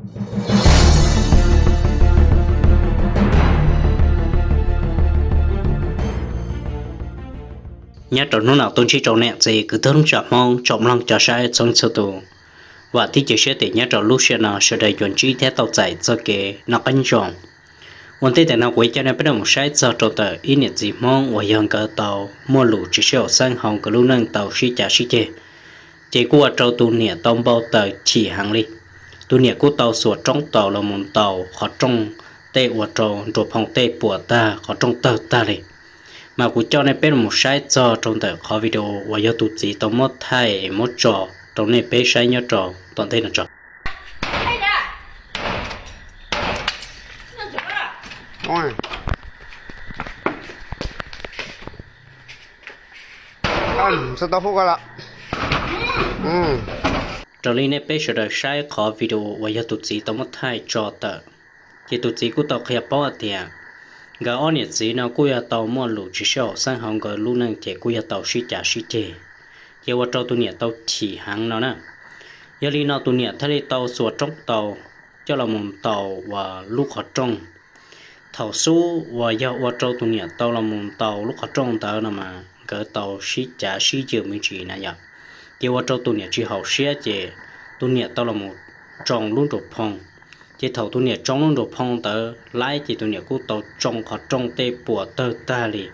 Nyob rau hnub no tuaj ntsib rau niam txiv kwv tij neej tsa Hmoob tsoom mloog cov saib txhua leej txhua tus. Vam thiab cia siab tias nyob rau lub sij hawm no sawv daws yuav ntsib thiab tau txais txoj kev noj qab nyob zoo. Ua ntej tawm no kuv yuav coj nej peb los mus saib txog rau ntawm ib niam txiv Hmoob uas yog nkawd tau muaj lus tsis sib haum xeeb hauv nkawd lub neej tau sib cav sib ceg, ces kuj ua rau tus niam tau npau taws chim heev li. Tus niam kuj tau xuas roob taus los mus ntaus qhov rooj tej ua rau nruas phoo tej puas tag, qhov rooj tawg tag li. Mas kuv coj nej peb los mus saib txog rau ntawm qhov video uas yog tus txiv tau muab thaij muab tso rau nej peb saib nyob rau tom ntej no tso. Raws li nej peb sawv daws saib qhov video uas yog tus txiv tau muab thaij tso tawm, ces tus txiv kuj tau qhia paub hais tias nkawd ob niam txiv no kuj yog tau muaj lus tsis sib haum xeeb hauv nkawd lub neej ces kuj yog tau sib cav sib ceg, ces ua rau tus niam tau chim heev no na. Yog li no tus niam thiaj li tau xuas roob taus coj los mus ntaus uas lub qhov rooj. Thaum xub uas yog ua rau tus niam tau los mus ntaus lub qhov rooj ntawd no mas nkawd tau sib cav sib ceg me ntsis na yom, ces ua rau tus niam tsis haum siab ces tus niam tau los mus tsoo lub nruas phoo. Ces thaum tus niam tsoo lub nruas phoo ntawd laib ces tus niam kuj tau tsoo qhov rooj tej puas tawg tag li.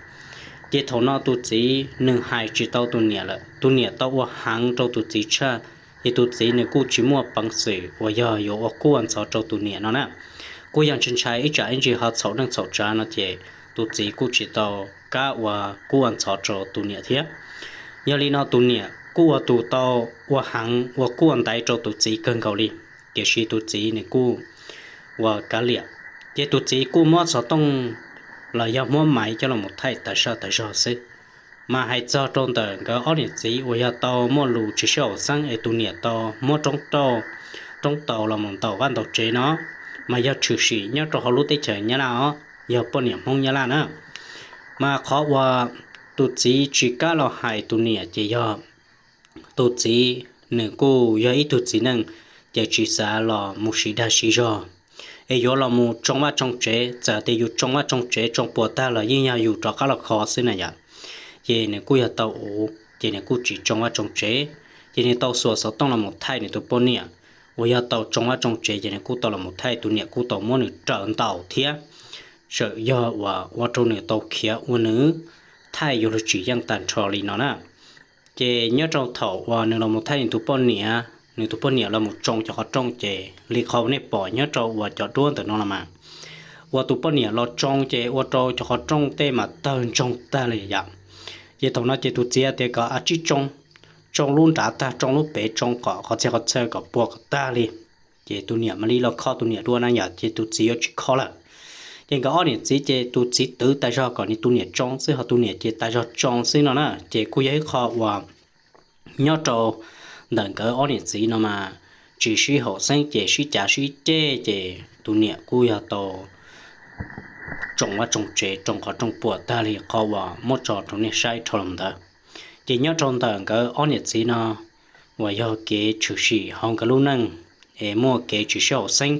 Ces thaum no tus txiv nws hais tsis tau tus niam lawm, tus niam tau ua heev rau tus txiv tshaj, ces tus txiv nws kuj tsis muaj peev xwm uas yog yuav ua kub ua ntxhov rau tus niam no na. Kuj yog ntshai ntshai ib tsam ib ntsis ho txhaum neej txhaum tsav no ces tus txiv kuj tsis tau kam ua kub ua ntxhov rau tus niam thiab. Yog li no tus niam kuj ua tus tau ua heev ua kub ua ntxhov rau tus txiv kawg nkaus li, tiam sis tus txiv nws kuj ua kav liam. Ces tus txiv kuj muab xov tooj los yog muab maiv coj los mus thaij tas zaj tas zog xwb. Mas hais txog rau ntawm nkawd ob niam txiv uas yog tau muaj lus tsis sib haum xeeb es tus niam tau muab roob taus los mus ntaus vaj ntaus tsev no, mas yog tshwm sim nyob rau hauv lub teb chaws Nyab Laj os, yog poj niam Hmoob Nyab Laj na. Mas qhov uas tus txiv tsis kam los hais tus niam ces yog tus txiv nws kuj yog ib tug txiv neej, ces tsis xav los mus siv dag siv zog es yuav los mus tsoo vaj tsoo tsev, txawm tias yus tsoo vaj tsoo tsev tsoo puas tag los yeej yog yus rov qab los kho xwb na yom. Ces nws kuj yog tau ua, ces nws kuj tsis tsoo vaj tsoo tsev, ces nws tau xuas xov tooj los mus thaij nws tus poj niam uas yog tau tsoo vaj tsoo tsev, ces nws kuj tau los mus thaij, tus niam kuj tau muab nws raws ntaus thiab, txawm yog uas ua rau nws tau khiav ua nws thaij yuav luag tsis yeej tag nrho li no na. Ces nyob rau thaum uas nws los mus thaij nws tus poj niam, nws tus poj niam los mus tsoo cov qhov rooj ces li qhov nej pom nyob rau uas cov duab ntawm no los mas, uas tus poj niam los tsoo ces ua rau cov qhov rooj tej mas tawg ntsoog tag li yom. Ces thaum no ces tus txiv tias kom a tsij tsoo, tsoo lub nrad tag, tsoo lub pem, tsoo kom qhov txhia qhov txhia kom puas kom tag li. Ces tus niam mam li los kho tus niam dua na yom, ces tus txiv yuav tsis kho lawm. Ces nkawd ob niam txiv ces tus txiv twv tas zog kom nws tus niam tsoo xwb, ho tus niam ces tas zog tsoo xwb no na. Ces kuj yog ib qho uas nyob rau ntawm nkawd ob niam txiv no mas tsis sib haum xeeb ces sib cav sib ceg, ces tus niam kuj yog tau tsoo vaj tsoo tsev, tsoo qhov rooj puas tag li qhov uas muab tso rau nej saib dhau los ntawd. Ces nyob rau ntawm nkawd ob niam txiv no uas yog kev tshwm sim hauv nkawd lub neej es muaj kev tsis sib haum xeeb,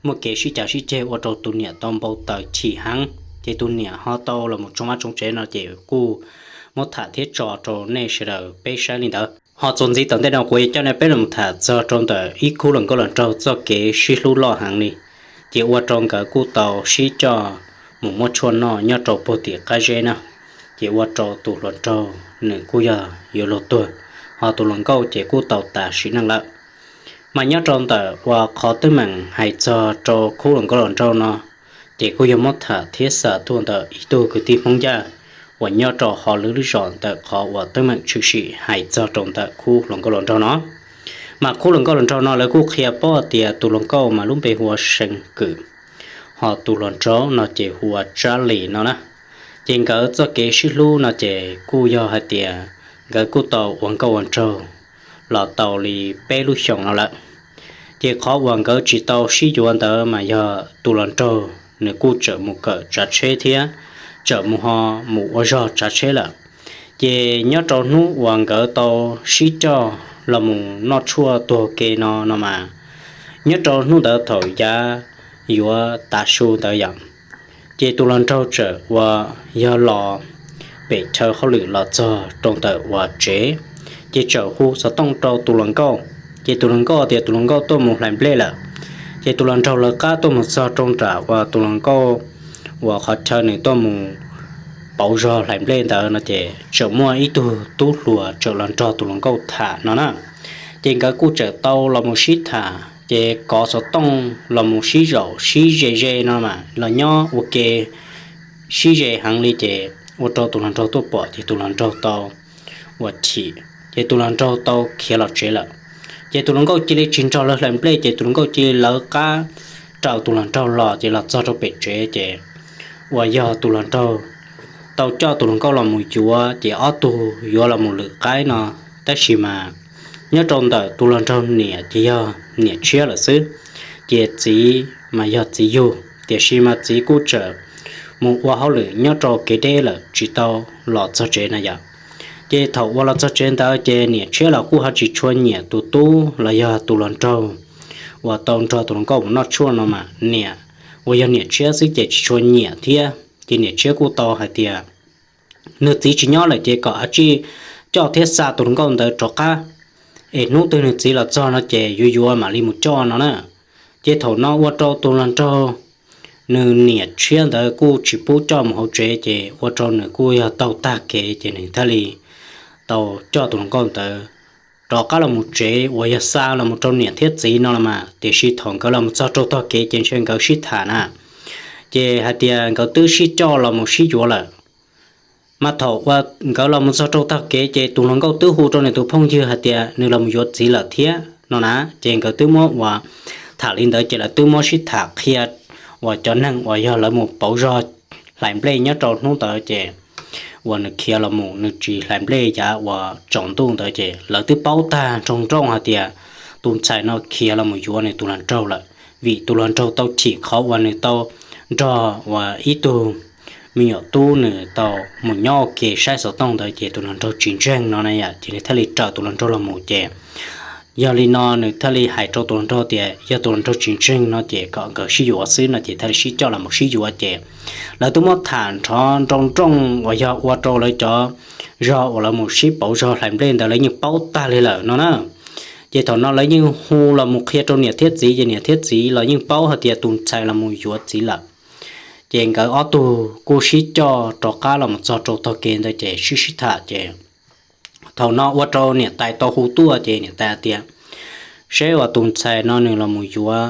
muaj kev sib cav sib ceg ua rau tus niam tau npau taws chim heev, ces tus niam ho tau los mus tsoo vaj tsoo tsev no ces kuj muab tham thiab tso rau nej sawv daws peb saib li ntawd. Ho txuas ntxiv tom ntej no kuv yuav coj nej peb los tham txog rau ntawm ib khub hluas nkauj hluas nraug txoj kev sib hlub loj heev li, ces ua rau nkawd kuj tau sib coj mus muab tshuaj noj nyob rau puag tim qab zeb na, ces ua rau tus hluas nraug nws kuj yog yuav luag tuag, ho tus hluas nkauj ces kuj tau tas sim neej lawm. Mas nyob rau ntawm uas qhov teeb meem hais txog rau khub hluas nkauj hluas nraug no, ces kuj yog muab tham thiab xa tuaj ntawm ib tug kwv tij Hmoob Yaj uas nyob rau hauv lub zos ntawm qhov uas teeb meem tshwm sim hais txog rau ntawm khub hluas nkauj hluas nraug no. Mas khub hluas nkauj hluas nraug no lawv kuj qhia paub tias tus hluas nkauj mas lub npe hu ua See Kwm, ho tus hluas nraug no ces hu ua Tsab Lis no na. Ces nkawd txoj kev sib hlub no ces kuj yog hais tias nkawd kuj tau ua nkauj ua nraug los tau li peb lub xyoos no lawm. Ces qhov uas nkawd tsis tau sib yuav ntawd mas yog tus hluas nraug nws kuj tseem mus kawm tsav tsheb thiab tseem mus ho mus ua zog tsav tsheb lawm. Ces nyob rau hnub uas nkawd tau sib coj los mus noj tshuaj tuag ke no no mas, Nyob rau hnub ntawd thaum yav yuav tav su ntawd yom, ces tus hluas nraug txawm uas yog los pem chaw hauj lwm los txog rau ntawm uas tsev, ces txawm hu xov tooj rau tus hluas nkauj. Ces tus hluas nkauj tias tus hluas nkauj tuaj mus hlais nplej lawm. Ces tus hluas nraug lawv qab tuaj mus txog rau nram uas tus hluas nkauj uas qhov chaw nws tuaj mus pauv zog hlais nplej ntawd no ces txawm muaj ib tug tub hluas txawm los nrog tus hluas nkauj tham no na. Ces nkawd kuj txawm tau los mus sib tham, ces kov xov tooj los mus sib zaum sib ze ze no mas los nyob ua ke sib ze heev li ces ua rau tus hluas nraug tuaj pom ces tus hluas nraug tau uas chim ces tus hluas nraug tau khiav los tsev lawm. Ces tus hluas nkauj cia li tsis nrog lawv hlais nplej ces tus hluas nkauj cia li lawv qab raws tus hluas nraug los ces los txog rau pem tsev ces uas yog tus hluas nraug tau coj tus hluas nkauj los mus yuav ces ob tug yuav los mus lwm qaib no, tab sis mas nyob rau ntawm tus hluas nraug niam ces yog niam tshiab lawm xwb, ces txiv mas yog txiv yug, tiam sis mas txiv kuj txawm mus ua hauj lwm nyob rau kev deb lawm tsis tau los txog tsev na yom. Ces thaum uas los txog tsev ntawd ces niam tshiab los kuj ho tsis tshua nyiam tus tub los yog tus hluas nraug uas tau nrog tus hluas nkauj mus noj tshuaj no mas niam uas yog niam tshiab xwb ces tsis tshua nyiam thiab. Ces niam tshiab kuj tau hais tias nws txiv tsis nyob lawm ces kom a tsij coj thiab xa tus hluas nkauj ntawd rov qab, es hnub twg nws txiv los txog no ces yuav yuav mam li mus coj no na. Ces thaum no ua rau tus hluas nraug nws niam tshiab ntawd kuj tsis pub coj mus hauv tsev ces ua rau nws kuj yog taug tag kev ces nws thiaj li tau coj tus hluas nkauj ntawd rov qab los mus tsev uas yog xa los mus rau niam thiab txiv no los mas, tiam sis thaum nkawd los mus txog rau tog kev ces ntshe nkawd sib tham na, ces hais tias nkawd twb sib coj los mus sib yuav lawm. Mas thaum uas nkawd los mus txog rau tog kev ces tus hluas nkauj twb hu rau nws tus phooj ywg hais tias nws los mus yuav txiv lawm thiab no na, ces nkawd twb muab uas tham li ntawd ces lawv twb muab sib tham qhia uas cov neeg uas yog lawv mus pauv zog hlais nplej nyob rau hnub ntawd ces uas nws khiav los mus nws tsis hlais nplej yav uas tsaus ntuj ntawd ces lawv twb paub tag nroo nrooj hais tias tus ntxhais no khiav los mus yuav nws tus hluas nraug lawm, vim tus hluas nraug tau chim qhov uas nws tau nrog uas ib tug me nyuam tub nws tau mus nyob ua ke saib xov tooj ntawd ces tus hluas nraug tsis ntseeg no na yom, ces nws thiaj li raws tus hluas nraug los mus ces yog li no nws thiaj li hais rau tus hluas nraug tias yog tus hluas nraug tsis ntseeg no ces kom nkawd sib yuav xwb no ces thiaj li sib coj los mus sib yuav ces lawv twb muab tham nrov nroo nrooj uas yog ua rau lawv cov zog uas lawv mus sib pauv zog hlais nplej ntawd lawv yeej paub tag li lawm no na. Ces thaum no lawv yeej hu los mus qhia rau niam thiab txiv ces niam thiab txiv los yeej paub hais tias tus ntxhais los mus yuav txiv lawm. Ces nkawd ob tug kuj sib coj rov qab los mus txog rau tog kev ntawd ces sib sib tham ces thaum no ua rau niam tais tau hu tuaj ces niam tais tias seb uas tus ntxhais no nws los mus yuav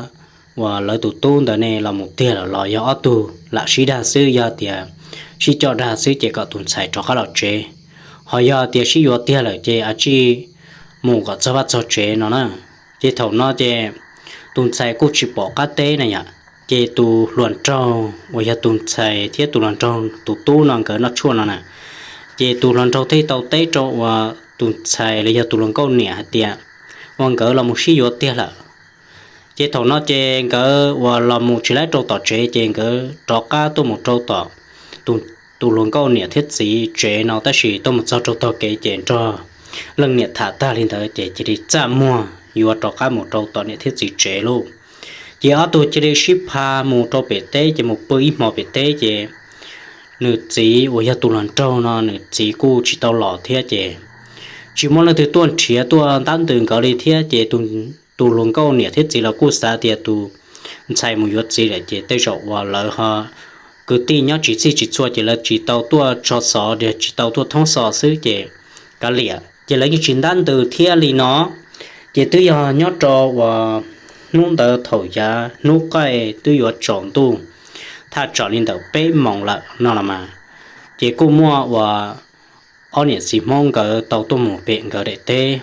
uas lawv tus tub ntawd ne los mus tiag lawm los yog ob tug lam sib dag xwb, yog tias sib coj dag xwb ces kom tus ntxhais rov qab los tsev, ho yog tias sib yuav tiag lawm ces a tsij mus kom txog vaj txog tsev no na. Ces thaum no ces tus ntxhais kuj tsis pom qab teb na yom, ces tus hluas nraug uas yog tus ntxhais thiab tus hluas nraug tus tub no nkawd noj tshuaj no na, ces tus hluas nraug thiaj tau teb rau uas tus ntxhais los yog tus hluas nkauj niam hais tias uas nkawd los mus sib yuav tiag lawm. Ces thaum no ces nkawd uas los mus tsis laib rau tom tsev ces nkawd rov qab tuaj mus rau tom tus hluas nkauj niam thiab txiv tsev no tab sis tuaj mus txog rau tog kev ces nrog leej niam tham tag li ntawd ces cia li txaj muag yuav rov qab mus rau tom niam thiab txiv tsev lauj. Ces ob tug cia li sib pha mus rau pem teb ces mus pw ib hmo pem teb ces nws txiv uas yog tus hluas nraug no nws txiv kuj tsis tau los thiab ces tsis muaj leej twg tuaj nrhiav tuaj ntab ntws nkawd li thiab ces tus hluas nkauj niam thiab txiv los kuj xav tias tus ntxhais mus yuav txiv lawm ces tej zaum uas lawv ho kwv tij nyob tsis txhij tsis txhua ces lawv tsis tau tuaj tso xov, tsis tau tuaj thoob xov xwb ces kav liam ces lawv yeej tsis ntab ntws thiab li no. Ces twb yog nyob rau uas hnub ntawd thaum yav hnub qaij twb yuav tsaus ntuj thaj tsam li ntawm peb moos lawm no los mas, ces kuj muaj uas ob niam txiv Hmoob nkawd tau tuaj mus pem nkawd daim teb.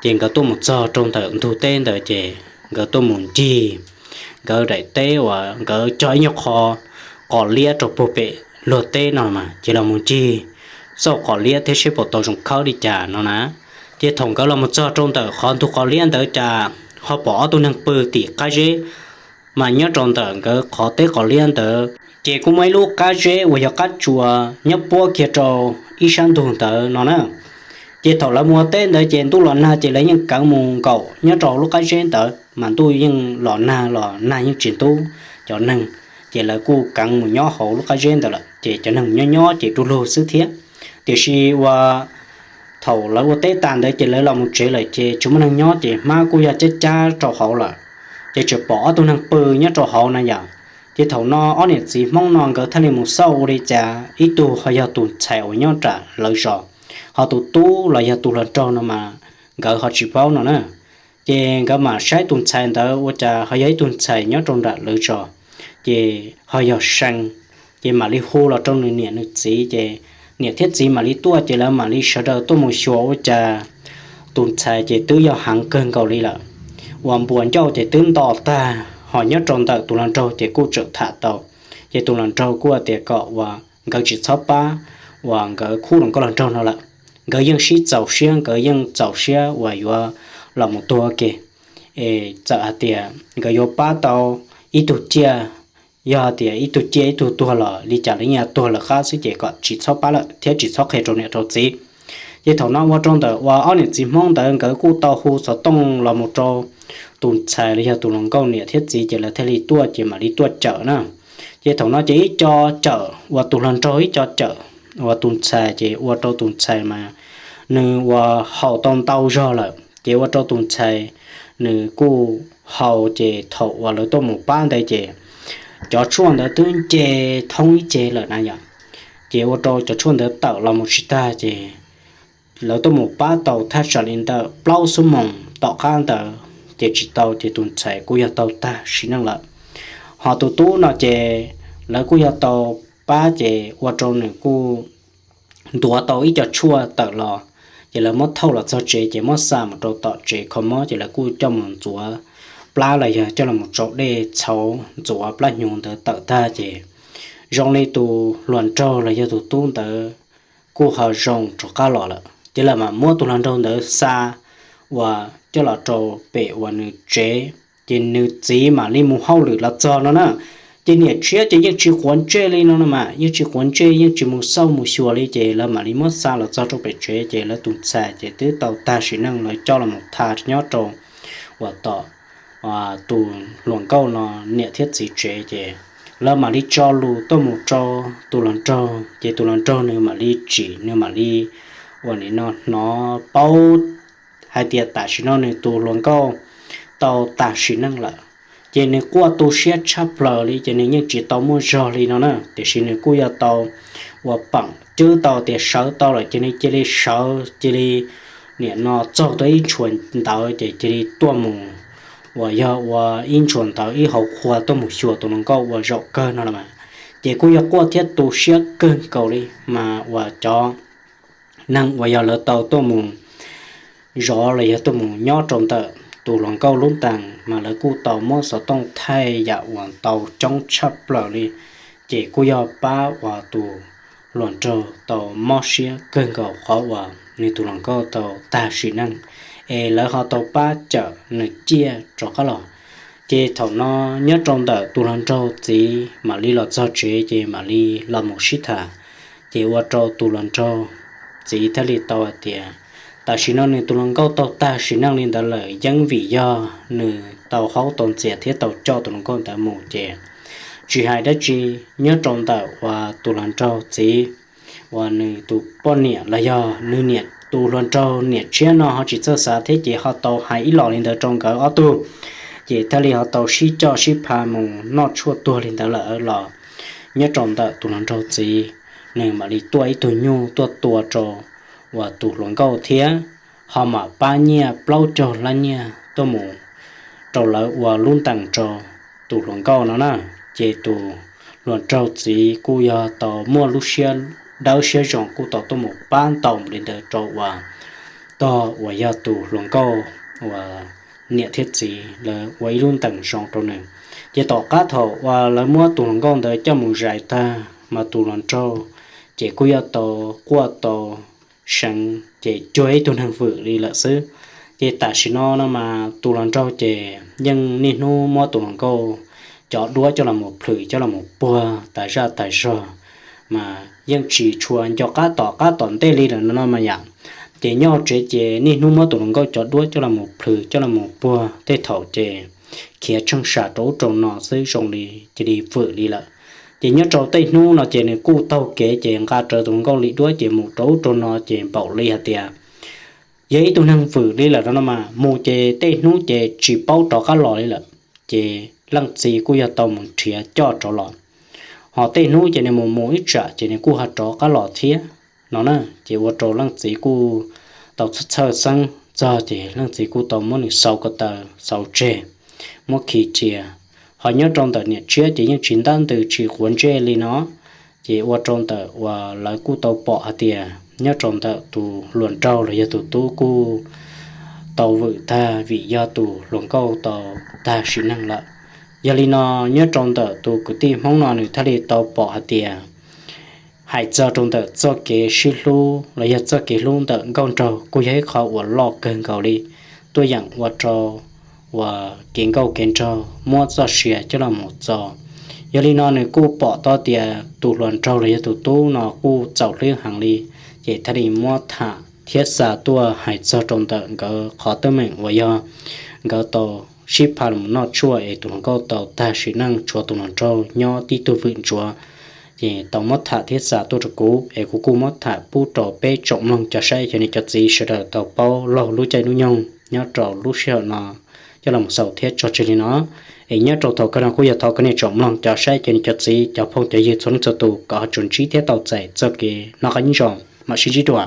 Ces nkawd tuaj mus txog rau ntawm ntug teb ntawd ces nkawd tuaj mus ncig nkawd daim teb uas nkawd cog ib nyuag qho qos liab rau puag pem luag teb no mas ces los mus ncig xauj qos liab thiab seb puas tau zoo khawb li cas no na. Ces thaum nkawd los mus txog rau ntawm qhov ntug qos liab ntawd cas ho pom ob tug neeg pw tim qab zeb, mas nyob rau ntawm nkawd qhov teb qos liab ntawd ces kuj muaj ib lub qab zeb uas yog qab tsuas nyob puab kiag rau ib sab ntug ntawd no na. Ces thaum lawv mus ua teb ntawd ces ntuj los nag ces lawv yeej keev mus nkaum nyob rau hauv lub qab zeb ntawd, mas ntuj yeej los nag los nag yeej tsis ntub cov neeg, ces lawv kuj keev mus nyob hauv lub qab zeb ntawd lawm, ces cov neeg nyob nyob ces du lug xwb thiab. Tiam sis uas thaum lawv ua teb tas ntawd ces lawv los mus tsev lawm ces tsis muaj neeg nyob ces hmab kuj yog cab cab rau hauv lawm, ces tseem pom ob tug neeg pw nyob rau hauv na yom. Ces thaum no ob niam txiv Hmoob no nkawd thiaj li mus xauj ua li cas ib tug ho yog tus ntxhais uas nyob nram lawv zos, ho tus tub los yog tus hluas nraug no mas nkawd ho tsis paub no na. Ces nkawd mam saib tus ntxhais ntawd ua cas ho yog ib tug ntxhais nyob rau nram lawv zos, ces ho yog See, ces mam li hu los rau nws niam nws txiv, ces niam thiab txiv mam li tuaj, ces lawv mam li sawv daws tuaj mus xyuas ua cas tus ntxhais ces twb yog heev kawg nkaus li lawm, uas npuas ncauj ces twb nto tag, ho nyob rau ntawm tus hluas nraug ces kuj tseem tham tau. Ces tus hluas nraug kuj tias kom uas nkawd tsis txhob pab uas nkawd khub hluas nkauj hluas nraug no lawm, nkawd yeej sib txaus siab, nkawd yeej txaus siab uas yuav los mus tuag ke, es txawm hais tias nkawd yuav pab tau ib tug ciaj, yog tias ib tug ciaj ib tug tuag los li cas los yeej tuag lawv qab xwb, ces kom tsis txhob pab lawm thiab tsis txhob qhia rau niam rau txiv. Ces thaum no ua rau ntawm uas ob niam txiv Hmoob ntawd nkawd kuj tau hu xov tooj los mus rau tus ntxhais los yog tus hluas nkauj niam thiab txiv, ces lawv thiaj li tuaj, ces mam li tuaj cawm na. Ces thaum no ces ib co cawm uas tus hluas nraug, ib co cawm uas tus ntxhais, ces ua rau tus ntxhais mas nws uas haus tau ntau zog lawm, ces ua rau tus ntxhais nws kuj haus, ces thaum uas lawv tuaj mus pab ntawd ces cov tshuaj ntawd twb nce thoob ib ce lawm na yom. Ces ua rau cov tshuaj ntawd tawm los mus tsis tag, ces lawv tuaj mus pab tau thaj tsam li ntawm plaub xuab moos tom qab ntawd ces tsis tau, ces tus ntxhais kuj yog tau tag sim neej lawm. Ho tus tub no ces lawv kuj yog tau pab, ces ua rau nws kuj ntuav tau ib co tshuaj tawm los, ces lawv muab thauj los txog tsev, ces muab xa mus rau tom tsev kho mob, ces lawv kuj coj mus ntxuav plab los yog coj los tsau dej txhauv ntxuav plab hnyuv ntawd tawm tag, ces zoo li tus hluas nraug los yog tus tub ntawd kuj ho zoo rov qab los lawm. Ces lawv mam muab tus hluas nraug ntawd xa uas coj los rau pem uas nws tsev, ces nws txiv mam li mus hauj lwm los txog no na. Ces niam tshiab ces yeej tsis quav ntsej li no no mas, yeej tsis quav ntsej, yeej tsis mus xauj mus xyuas li, ces lawv mam li muab xa los txog rau pem tsev, ces lawv tus ntxhais ces twb tau tag sim neej, lawv coj los mus tha nyob rau uas tom tus hluas nkauj no niam thiab txiv tsev, ces lawv mam li tso lus tuaj mus rau tus hluas nraug, ces tus hluas nraug nws mam li tsim, nws mam li uas nim no hnov paub hais tias tam sim no nws tus hluas nkauj tau tag sim neej lawm. Ces nws quaj tu siab tshaj plaws li, ces nws yeej tsis tau muaj zog li no na, tiam sis nws kuj yog tau uas peem cwb tau tias sawv tau lawm, ces nws cia li sawv, cia li nim no txaug tau ib ntshua ntawv, ces cia li tuaj mus uas yog ua ib ntshua ntawv ib hauv qhua tuaj mus xyuas tus hluas nkauj uas zaum kawg no los mas. Ces kuj yog quaj thiab tu siab kawg nkaus li, mas uas cov neeg uas yog lawv tau tuaj mus zov los yog tuaj mus nyob rau ntawm tus hluas nkauj lub ntees mas lawv kuj tau muab xov tooj thaij yam uas ntau coob tshaj plaws li, ces kuj yog pab uas tus hluas nraug tau mob siab kawg nkaus qhov uas nws tus hluas nkauj tau tag sim neej, es lawv ho tau pab cawm nws ciaj rov qab los. Ces thaum no nyob rau ntawm tus hluas nraug txiv mam li los txog tsev, ces mam li los mus sib tham, ces ua rau tus hluas nraug txiv thiaj li tau hais tias tam sim no nws tus hluas nkauj tau tag sim neej li ntawd lawm yeej vim yog nws tau haub tau ntxias thiab tau coj tus hluas nkauj ntawd mus, ces tsis hais dab tsi, nyob rau ntawm uas tus hluas nraug txiv uas nws tus poj niam los yog nws niam, tus hluas nraug niam tshiab no ho tsis txawj xav thiab, ces ho tau hais ib los li ntawd rau nkawd ob tug, ces thiaj li ho tau sib coj sib pha mus noj tshuaj tuag li ntawd lawm los. Nyob rau ntawm tus hluas nraug txiv, nws mam li tuaj ib tug nyuj tuaj tua rau uas tus hluas nkauj thiab, ho mam pab nyiaj plaub caug lab nyiaj tuaj mus rau lawv ua lub ntees rau tus hluas nkauj no na. Ces tus hluas nraug txiv kuj yog tau muaj lub siab dawb siab zoo kuj tau tuaj mus pab ntau li ntawd rau uas tog uas yog tus hluas nkauj uas niam thiab txiv lawv ua ib lub ntees zoo rau nws. Ces tom qab thaum uas lawv muab tus hluas nkauj ntawd coj mus zais tag mas tus hluas nraug ces kuj yog tau quaj tau seev ces cuag ib tug neeg vwm li lawm xwb. Ces tam sim no no mas tus hluas nraug ces yeej niaj hnub muab tus hluas nkauj cov duab coj los mus plhws coj los mus puag tas zaj tas zog, mas yeej tsis tshua nco qab tom qab tom ntej li lawm no no mas yom. Ces nyob tsev ces niaj hnub muab tus hluas nkauj cov duab coj los mus plhws coj los mus puag tej thaum ces khiav tsheej sam rau ub rau no xwb zoo li cia li vwm li lawm. Ces nyob rau tej hnub no ces nws kuj taug kev ces nqa rawv tus hluas nkauj li duab ces mus rau ub rau no ces npaum li hais tias yog ib tug neeg vwm li lawm no no mas mus ces tej hnub ces tsis paub rov qab los li lawm. Ces leej txiv kuj yog tau mus nrhiav coj rov los, ho tej hnub ces nws mus mus ib tsam ces nws kuj ho rov qab los thiab no na. Ces ua rau leej txiv kuj tau txhawj txhawj xeeb txog ces leej txiv kuj tau muab nws xauv ko taw xauv tseg, muab khi cia. Ho nyob rau ntawm niam tshiab ces yeej tsis ntab ntws tsis quav ntsej li no. Ces ua rau ntawm uas lawv kuj tau pom hais tias nyob rau ntawm tus hluas nraug los yog tus tub kuj tau vwm tag vim yog tus hluas nkauj tau tag sim neej lawm. Yog li no nyob rau ntawm tus kwv tij Hmoob no nws thiaj li tau pom hais tias hais txog rau ntawm txoj kev sib hlub los yog txoj kev hlub ntawm nkauj nraug kuj yog ib qho uas loj kawg nkaus li, tuaj yeem ua rau uas kev nkauj kev nraug muab txoj sia coj los mus txo. Yog li no nws kuj pom tau tias tus hluas nraug los yog tus tub no kuj txaus hlwb heev li, ces thiaj li muab tham thiab xa tuaj hais txog rau ntawm nkawd qhov teeb meem uas yog nkawd tau sib pha los noj tshuaj es tus hluas nkauj tau tag sim neej tshuav tus hluas nraug nyob tib tug vwm ntsuav. Ces tau muab tham thiab xa tuaj rau kuv es kuv kuj muab tham pub rau peb tsoom mloog cov saib cov niam cov txiv sawv daws tau paub laug lub caij lub nyoog nyob rau lub sij hawm no coj los xaus thiab tso tseg li no. Es nyob rau thaum kawg no kuj yog thov kom nej tsoom mloog cov saib cov niam cov txiv cov phooj cov ywg txhua leej txhua tus kom ho tsuas ntsib thiab tau txais txoj kev noj qab nyob zoo, mam sib ntsib dua.